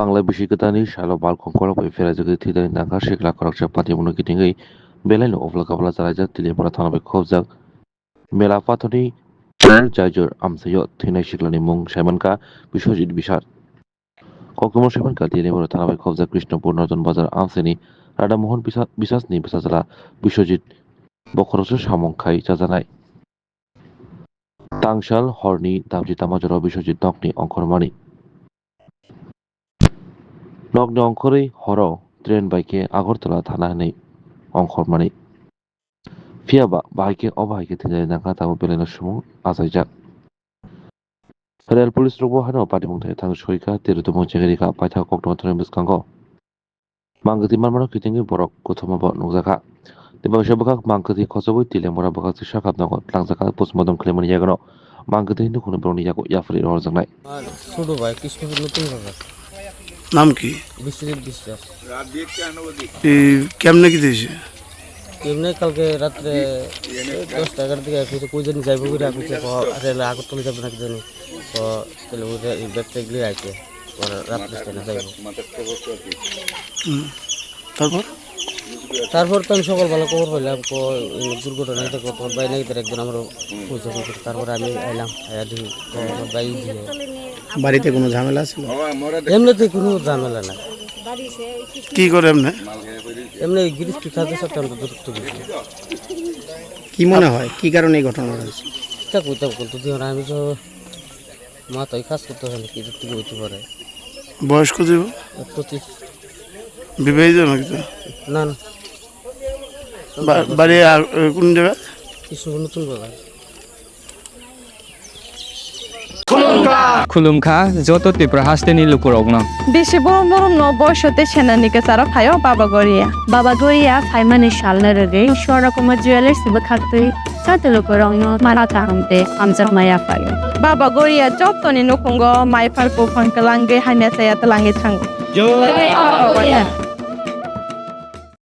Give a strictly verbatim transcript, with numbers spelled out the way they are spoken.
Bangla bisi kwtalni salo balkhom kolok bai pherajagwi thwidani nangkha sikla khoroksa patimungno kitingwi belaino uphla kabla chalaijak Tiliamura thana bai khobjak mela pathorni Jaijur amchaio thwinai siklani mung saimankha Biswajit Biswas. Koktwma saimankha Tiliamura thana bai khobjak Krishnapur Northern Bazar amchaini Radha Mohan Bisa-, Biswasni bwsajla Biswajit bokhoroksa samung khai chajanai. Tangsal horni damchi tama jora Biswajit nokni ongkhormani. Nokni ongkhorwi horo train bai khe Agartala thana hinwi ongkhormani. Phiya ba bahai khe o bahai khe thwinai nangkha tabuk belaino sumung achaijak. Rel police rokbo haino patimung thai thang soikha, tei rwtwmung chengri kha, paithago koktwma thani bwskango. Mangkwtwi manmano kitingwi borok kothoma bo nukjakha. Tei baksa bwkhak mangkwtwi khosogwi Tiliamura bwkhak twi sakha nogo twlangjakha, postmortem khlaimani yaguno mangkwtwi nukhungni borokni yago yapharwi rohorjaknai. Sudu bai, Krishnapur Nutun Bazar. নাম কি? বিশ্বজিৎ বিশ্বাস। এই কেমনে কি দিয়েছে? এমনি কালকে রাত্রে এই দশটা এগারো দিকে কিছু কই জানি যাইবো করে আপনি যে রেলে আগরতলা যাবো নাকি জানি। তো তাহলে ওই রে-, এই ব্যাগ ট্যাগ লিয়ে আইছে। ওরা রাত্রে স্টেশনে যাইবো। হুম। তারপর? তারপর তো আমি সকালবেলা খবর পাইলাম, কো-, এই দুর্ঘটনা হইতে কত ভাই নাকি তার একজন আমরা পৌঁছে পৌঁছে। তারপরে আমি আইলাম, আইয়া দেখি কো-, আমার ভাই দিয়ে। বাড়িতে কোনো ঝামেলা ছিল? এমনিতে কোনো ঝামেলা নাই। কি করে এমনি? এমনি গিরিশ কি খাতে সাথে আমরা দূরত্ব বেশি। কি মনে হয় কি কারণে এই ঘটনা হয়েছে? তা কইতাম বলতো তুই আর আমি তো মা তো এই কাজ করতে হয় না, কি দিক থেকে হইতে পারে। বয়স কত হইব? পঁচিশ। বিবাহিত নাকি তো? না, না। বা-, বাড়ি আর, এ, কোন জায়গা? কৃষ্ণপুর নতুন বাজার। Khulumkha joto Tripura hasteni lukurokno. Bisi borom borom no boiso tei senani kwcharo phaio Baba Goria. Baba Goria phaimani salno rwgwi Swarna Kumar Jewellers bwkhaktwi joto lukurokno mara kaham tei hamjakma yaphaio. Baba Goria jotoni nukhungo maiphar buphang kwlangwi hamya chaya twlangwi thango. Jai Baba Goria.